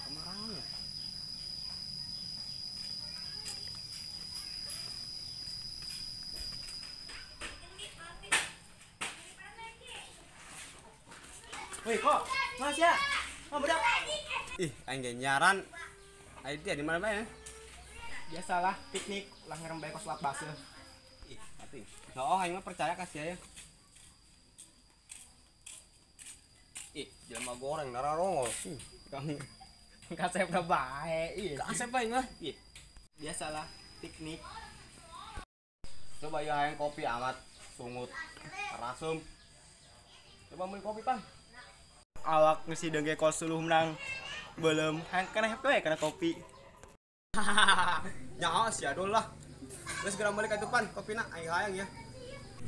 Budak kemana? Woi, kok? Mas ya? Oh, budak. Ih, aing ge nyaran. Aing teh di mana bae? Biasalah, piknik lah ngerem bae kos lap baseuh. Ih, tapi. Oh, aing mah percaya ka sia ya. Ih, jelema goreng darah rongol. Kang kasep udah bae, ih. Kasep aing mah. Ih. Biasalah, piknik. Coba ya aing kopi amat sungut. Rasem. Coba beli kopi, Pan. Awak ngisi dengke kos suluh menang belum hang kana hep we kana kopi. Nyaho sia dul lah. Geus geura meuli ka itu, Pan, kopina aing hayang ya.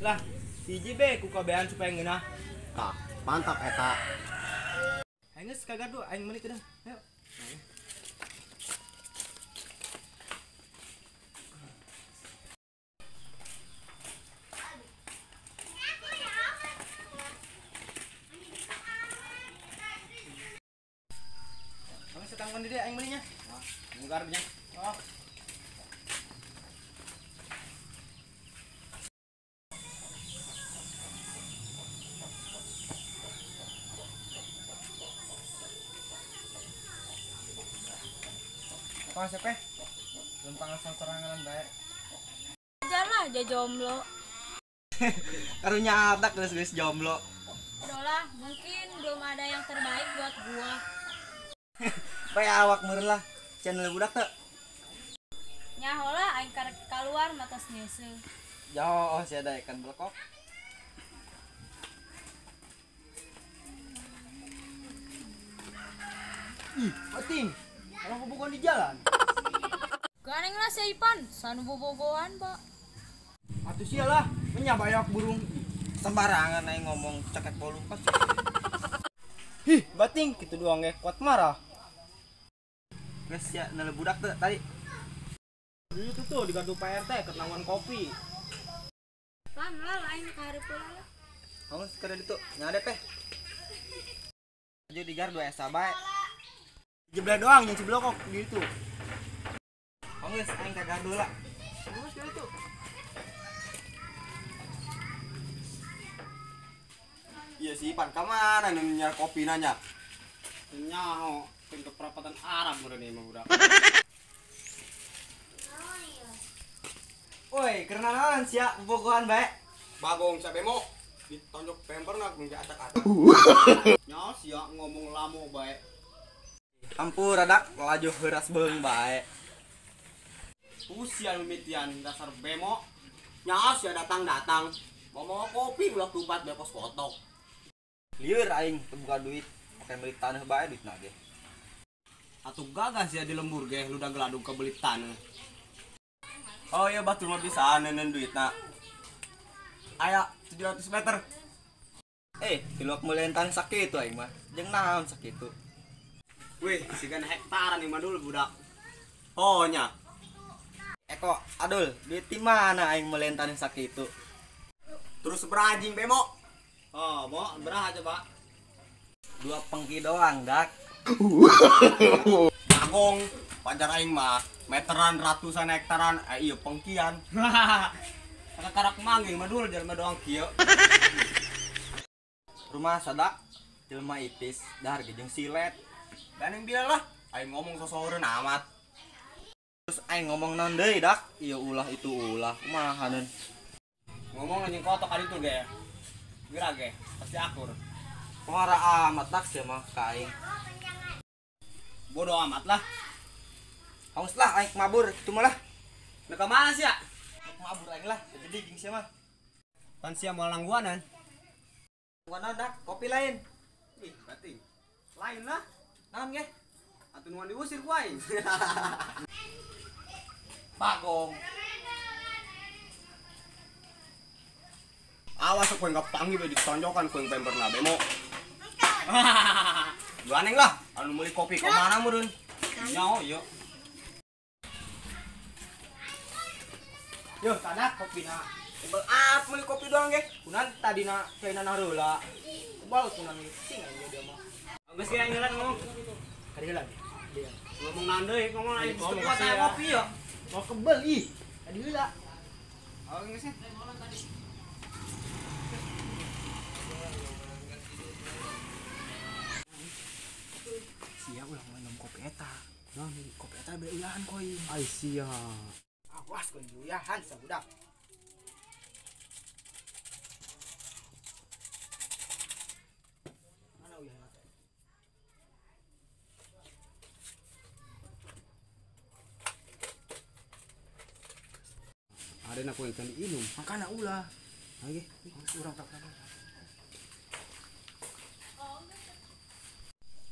Lah, hiji be ku kabehan supaya ngeunah. Tah, mantap eta. Aing geus ka gardu, aing meuli teh. Ayo. Setangkan diri aing belinya. Wah, munggar nya. Oh. Apa sih, Peh? Lempang asal serangan bae. Ajarlah aja jomblo. Karunya atak geus jomblo. Dolah, mungkin belum ada yang terbaik buat gua. Bae awak meureun lah channel budak teu. Nyaho lah aing karek kaluar matos nyeuseuh. Jauh oh sia daekan belekok. Ih, penting. Kalau bobogohan di jalan. Ganeng lah si Ipan, sanu bobogohan, Pak. Atuh sia lah, menyabayak burung. Sembarangan aing ngomong cekek bolu pas. Hih, bating kitu doang ge kuat marah. Geus sia nele budak teu tadi. Dulu itu tuh di gardu Pak RT kenawan kopi. Pan lah aing ka hareup lah. Kamu sekadar ditu, nyade teh. Aja di gardu esa bae. Jebleh doang yang ciblokok di ditu. Kamu geus aing ka gardu lah. Geus di ditu. Iya sih, Pan, ka mana nu nyiar kopi nanya? Nyaho, ke perapatan Arab meureun ieu mah budak. Woi, keur naon sia bobogohan bae? Bagong sia bemo, ditonjok pemperna ku acak-acak. Nyaho sia ngomong lamo bae. Ampura dak, laju heuras beung bae. Usia mimitian dasar bemo. Nyaho sia datang-datang. Mau kopi ulah tumpat bae kos kotok. Lieur aing teu boga duit, pake meuli taneuh bae duitna ge. Atuh gagah sia di lembur ge ludah geladung ke beli taneuh. Oh iya batur mah bisa neundeun duitna. Aya 700 meter. Tiluak meuleun taneuh sakitu aing mah. Jeung naon sakitu? Wih, sigan hektaran ieu mah dulu budak. Oh nya. Eko, adul, duit di mana aing meuleun taneuh sakitu? Terus berajing bemo. Oh, mau berah coba. 2 pengki doang, dak. Bagong, pacar aing mah meteran ratusan hektaran, iya pengkian. Karak manggih mah dul jelema doang kieu. Rumah sadak jelema ipis dahar ge jeung silet. Ganeng bila lah, aing ngomong sosoreun amat. Terus aing ngomong naon deui, dak? Ieu ulah itu ulah, kumaha neun? Ngomong anjing kotok kali itu ge. Geura ge, pasti akur. Pengara amat dak sia mah ka aing. Bodoh amat lah. Haus lah aing mabur kitu mah lah. Nah ka mana sia? Mabur aing lah, jadi jeung sia mah. Pan sia moal nangguanan. Nangguanan dak, kopi lain. Ih, berarti lain lah. Naon ge? Atuh nuan diusir ku aing. Bagong. Awas aku yang kepanggil ditonjokan ku yang pemperna bemo. Ganeng lah, anu meuli kopi ke mana meureun? Nyaho ieu. Yo, tadak kopina. Tebel ap meuli kopi doang ge. Kunan tadina caina hareula. Tebal kunan sing aing dia mah. Geus ge aing ngomong. Kadieu lagi. Ngomong naon deui, ngomong aing Ngomong saya ngopi ya. Mau kebel ih. Tadi heula. Oh, geus sih. Sia ulah minum kopi eta. Naon kopi eta beli uyahan koi. Ai sia. Awas koi uyahan sabudak. Mana uyahan teh? Ada nak yang tadi minum. Makana ulah. Oke, urang tak tahu.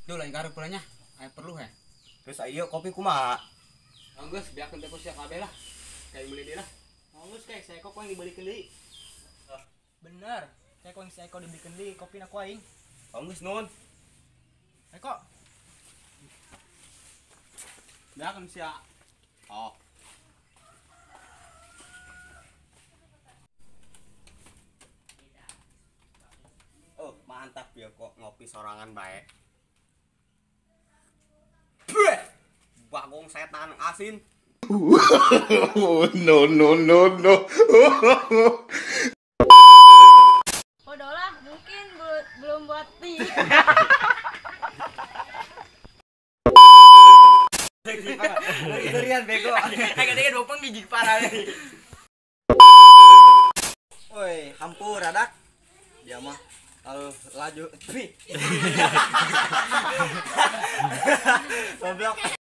Duh, lain karep pulanya. Aya perlu he. Terus ayo kopi kumaha? Geus biarkeun teh ku sia kabeh lah. Kayak beli deui lah. Geus kayak saeko ku yang dibelikeun deui. Bener, saeko yang saeko dibelikeun deui kopina ku aing. Oh, geus nuhun. Eko. Biarkeun sia. Oh. Oh, mantap ya kok ngopi sorangan baik. Bagong setan asin. No no no no. Bodoh lah, mungkin belum buat tea. Durian bego. Kayak dopeng gigi parah. Woi, hampur adak. Dia mah kalau laju. Goblok.